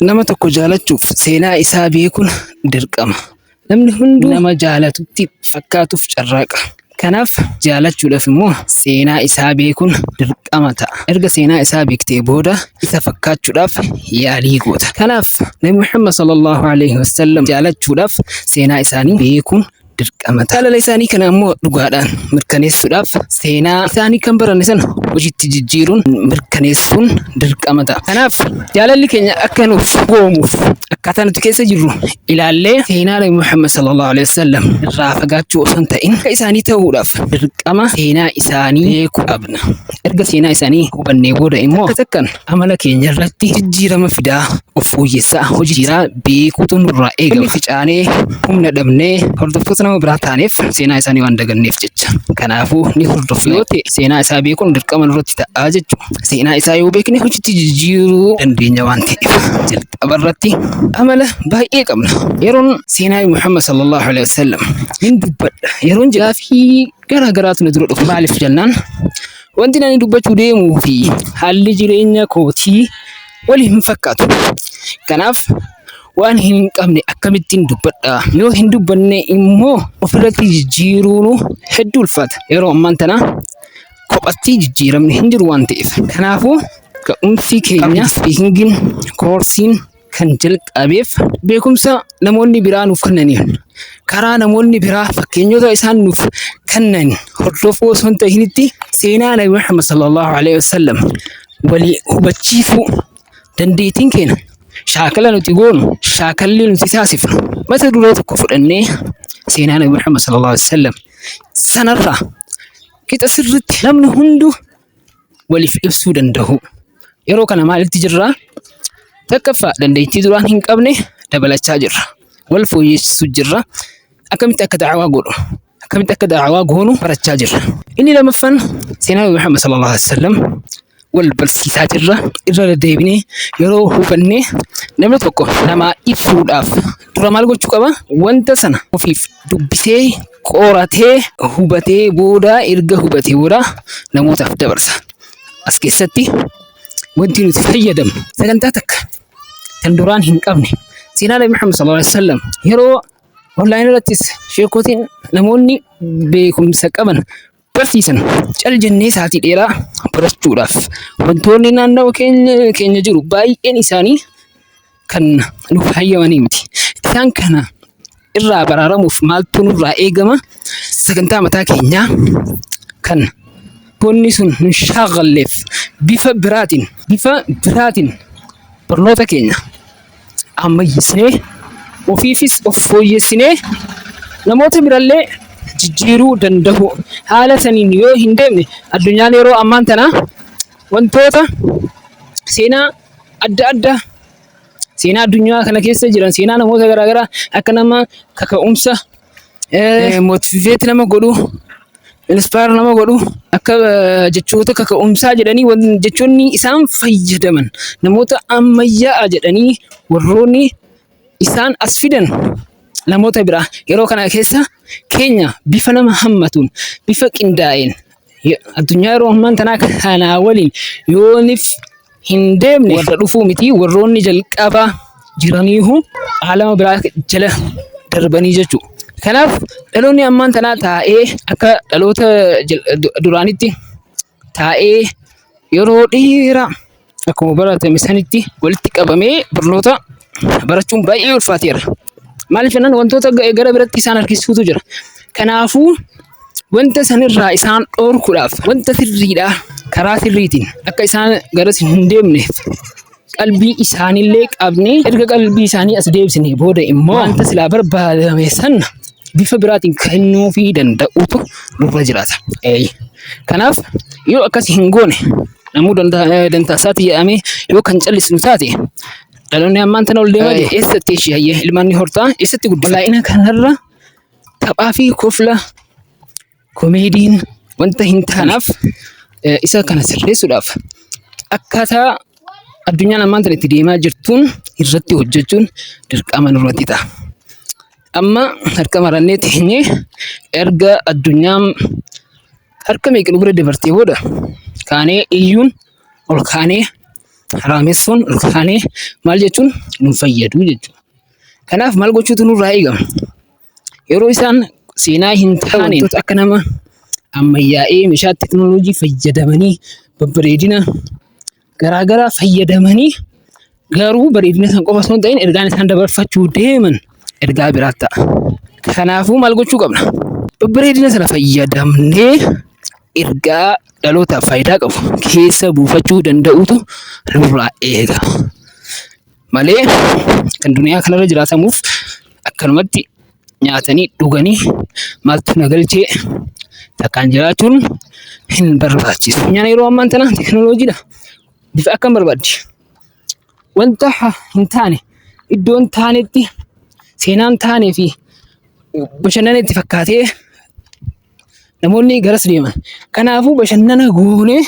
Nama tokko jaalachuuf seenaa isaa beekuun dirqama. Namni hunduu nama jaalatutti fakkaatuuf carraaqa. Kanaaf jaalachuudhaaf immoo seenaa isaa beekuun dirqama ta'a. Erga seenaa isaa beektee booda isa fakkaachuudhaaf yaalii goota. Kanaaf Nabi Muhammad sallallahu alaihi wasallam jaalachuudhaaf seenaa isaanii beekuun dirqama ta'a. Jaalala isaanii kana immoo dhugaadhaan mirkaneessuudhaaf seenaa isaanii kan baranne sana hojiitti jijjiiruun mirkaneessuun dirqama ta'a. Kanaaf jaalalli keenya akka nuuf goomuuf akkaataa nuti keessa jirru ilaallee seenaa Nabi Muhammad sallallahu alaihi wasallam irraa fagaachuu osoo hin ta'in akka isaanii ta'uudhaaf dirqama seenaa isaanii beekuu qabna. Erga seenaa isaanii hubannee booda immoo akka takkan amala keenya irratti jijjiirama fidaa of fooyyessaa hojii jiraa beekuutu nurraa eegama. Inni ficaanee humna dhabnee hordoftoota nama biraa taaneef seenaa isaanii waan daganneef jecha. Kanaafuu ni hordofna yoo ta'e seenaa isaa beekuun dirqama nurratti ta'a jechuudha. Seenaa isaa yoo beekne hojiitti jijjiiruu dandeenya waan ta'eef jalqaba irratti amala baay'ee qabna. Yeroon seenaa Muhammad sallallahu alaihi wasallam hin dubbadha. Yeroon gaafii garaa garaatu na dura dhufa. Maaliif jennaan wanti ani dubbachuu deemuu fi haalli jireenya kootii wal hin fakkaatu. Kanaaf waan hin qabne akkamittiin dubbadha? Yoo hin dubbanne immoo ofirratti jijjiiruun hedduu ulfaata. Yeroo ammaan tana kophatti jijjiiramni hin jiru waan ta'eef. Kanaafuu ka'umsi keenya speakingiin koorsiin kan jalqabeef beekumsa namoonni biraa nuuf kennaniin karaa namoonni biraa fakkeenyota isaan nuuf kennan hordofuu osoo hin ta'initti seenaa Nabi Muhammad sallallahu alaihi wasallam walii hubachiisuu dandeettiin keenya shaakala nuti goonu shaakalli nuti taasifnu mata duree tokko fudhannee seenaa Nabi Muhammad sallallahu alaihi wasallam sanarraa qixa sirriitti namni hunduu waliif ibsuu danda'u. Yeroo kana maalitti jirra? Takkaffaa dandeettii duraan hin qabne dabalachaa jirra. Wal fooyyessuu jirra. Akkamitti akka da'awaa godhu akkamitti akka da'awaa goonu barachaa jirra. Inni lammaffaan seenaa Nabi Muhammad sallallahu alaihi wasallam wal barsiisaa jirra. Irra deddeebinee yeroo hubannee namni tokko namaa ibsuudhaaf dura maal gochuu qaba? Wanta sana ofiif dubbisee qoratee hubatee booda erga hubatee booda namootaaf dabarsa. As keessatti wanti nuti fayyadamnu sagantaa takka kan duraan hin qabne seenaa Nabi Muhammad sallallahu alaihi wasallam yeroo onlaayinii irrattis sheekotiin namoonni beekumsa qaban barsiisan cal jennee sa'aatii dheeraa barachuudhaaf wantoonni naannawa keenya jiru baay'een isaanii kan nuuf hayyamanii miti. Isaan kana irraa baraaramuuf maaltu nurraa eegama? Sagantaa mataa keenyaa kan wantoonni sun nun shaagalleef bifa biraatiin barnoota keenya ammayyisnee ofiifis of fooyyessinee namoota birallee jijjiiruu danda'u. Haala saniin yoo hin deemne addunyaan yeroo ammaan tana wantoota seenaa adda addaa, seenaa addunyaa kana keessa jiran, seenaa namoota garaagaraa akka nama kaka'umsa, motivate nama godhu, inspire nama godhu, akka jechoota kaka'umsaa jedhanii jechoonni isaan fayyadaman, namoota ammayyaa'aa jedhanii warroonni isaan as fidan namoota biraa, yeroo kana keessa keenya bifa nama hammatuun, bifa qindaa'een addunyaa yeroo ammaan tanaa kanaa waliin yoonif hin deemne, warra dhufuu miti, warroonni jalqabaa jiraniihu haalama biraa jala darbanii jechuudha. Kanaaf dhaloonni ammaan tanaa taa'ee akka dhaloota duraanitti taa'ee yeroo dheeraa akkuma baratame sanitti walitti qabamee barnoota barachuun baay'ee ulfaateera. Maaliif jennaan wantoota gara biratti isaan harkisuutu jira. Kanaafuu wanta sanirraa isaan dhorkuudhaaf wanta sirriidhaa karaa sirriitiin akka isaan garas hin deemneef qalbii isaaniillee qabnee, erga qalbii isaanii as deebisnee booda immoo wanta silaa barbaadame sana bifa biraatiin kennuufii danda'utu nurra jiraata. Kanaaf yoo akkas hin goone, namuu dantaa isaatti jedhamee yoo kan callisnu taate, dhaloonni ammaan tana ol deemaa jiru eessatti ishee hayyee ilmaan ni hortaa, eessatti guddifata? Walaa'ina kanarra taphaa fi kofla komeediin wanta hin taaneef isa kana sirreessuudhaaf akkaataa addunyaan ammaan tana itti deemaa jirtuun irratti hojjechuun dirqama nurratti ta'a. Amma harka marannee teenyee erga addunyaan harka meeqa nu bira dabartee booda kaanee iyyuun ol kaanee Haraamessuun ol kaanee maal jechuun nun fayyadu jechuudha. Kanaaf maal gochuutu nurraa eegama? Yeroo isaan seenaa hin taane wantoota akka nama ammayyaa'ee meeshaa teekinooloojii fayyadamanii babbareedina garaagaraa fayyadamanii, garuu bareedina san qofa osoo hin ta'in ergaan isaan dabarfachuu deeman ergaa biraa ta'a. Kanaafuu maal gochuu qabna? Babbareedina sana fayyadamnee ergaa dhalootaaf faayidaa qabu keessa buufachuu danda'utu nurraa eegama. Malee kan duniyaa kanarra jiraatamuuf akkanumatti nyaatanii dhuganii maaltu na galchee takkaan jiraachuun hin barbaachisu. Addunyaan yeroo ammaan tana teekinooloojiidha. Bifa akkam barbaaddi? Wanta hin taane iddoo hin taanetti seenaa hin taanee fi bashannana itti fakkaatee namoonni garas deeman. Kanaafuu bashannana goonee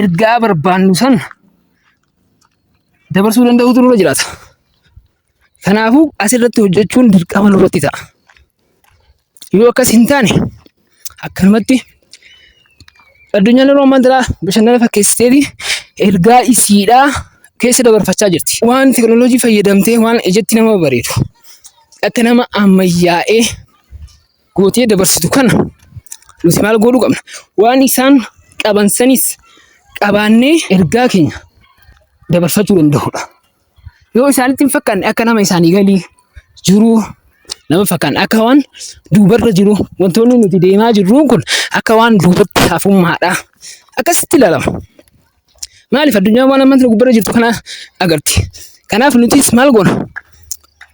ergaa barbaannu san dabarsuu danda'utu nurra jiraata. Kanaafuu asirratti hojjechuun dirqama nurratti ta'a. Yoo akkas hin taane akkanumatti addunyaan yeroo ammaan tana bashannana fakkeessiteeti ergaa isiidhaa keessa dabarfachaa jirti. Waan teekinooloojii fayyadamtee waan ijatti nama bareedu akka nama ammayyaa'ee gootee dabarsitu kana nuti maal godhuu qabna? Waan isaan qaban sanis qabaannee ergaa keenya dabarfachuu danda'udha. Yoo isaanitti hin fakkaanne akka nama isaanii galii jiru nama fakkaan akka waan duubarra jiru, wantoonni nuti deemaa jirru kun akka waan duubatti hafummaadha. Akkasitti ilaalama. Maaliif? Addunyaan waan amma gubbarra jirtu kana agarti. Kanaaf nutis maal goona?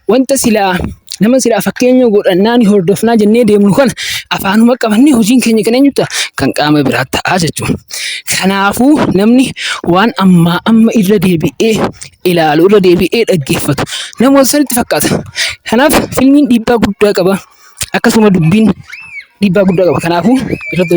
Wanta silaa nama silaa fakkeenya godhannaa ni hordofnaa jennee deemnu kana afaanuma qabannee hojiin keenya kan eenyu ta'a? Kan qaama biraa ta'a jechuudha. Kanaafuu namni waan ammaa amma irra deebi'ee ilaalu, irra deebi'ee dhaggeeffatu namoota sanitti fakkaata. Kanaaf filmiin dhiibbaa guddaa qaba. Akkasuma dubbiin dhiibbaa guddaa qaba. Kanaafuu irratti hojii.